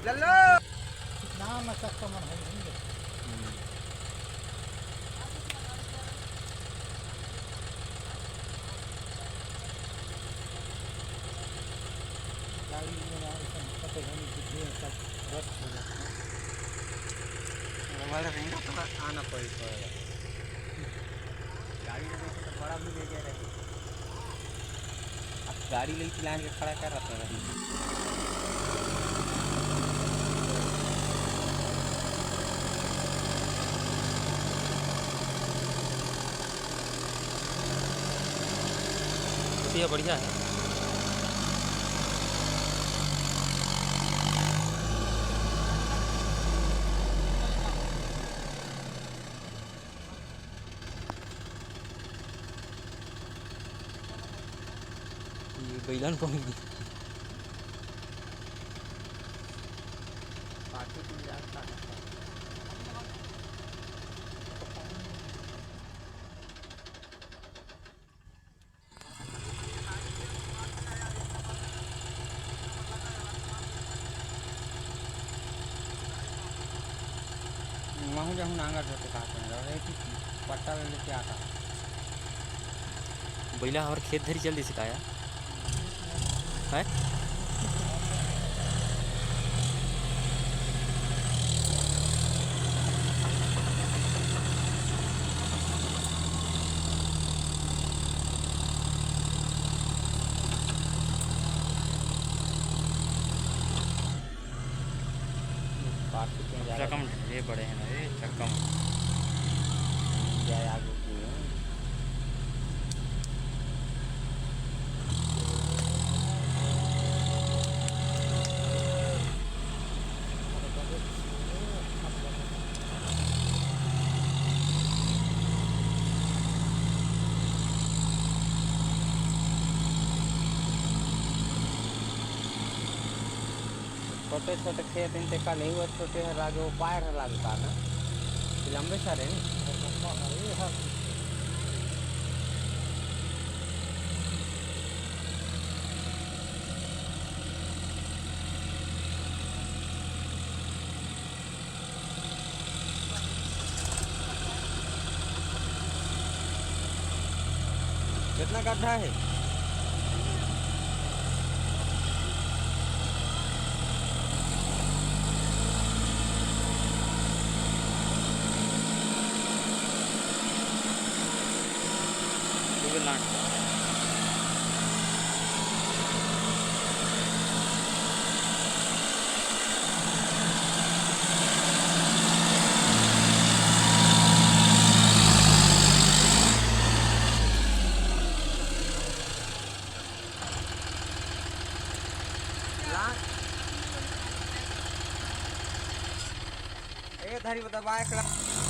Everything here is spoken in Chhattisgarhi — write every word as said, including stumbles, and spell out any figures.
ना, ना, चक्का मन है नहीं। गाड़ी में ना, ऐसा पता नहीं कितने सब रद्द हो जाते हैं। मोबाइल रहेगा तो आना पड़ी पड़ेगा। गाड़ी में देखे तो बड़ा भी ले गया रही। अब गाड़ी लेके लाइन के खड़ा कर रहा था। ये बढ़िया है। ये बैलन पहुंच गई। महू जहू नांगर जोते का करें, रहे कि पट्टा ले लेके आता। बैला हर खेत धरी चल दिस का यार? हैं? काफी तेज आ रहा है। चकम ढेरे बड़े हैं ना, ये चकम। क्या आगे की है? छोटे छोटे खेत इन तेका नहीं हुआ, छोटे हर लागे, वो पायर हर लागे का ना, लंबे सारे नहीं। कितना गड्ढा है? Google Land। ए, धरी दबाए के।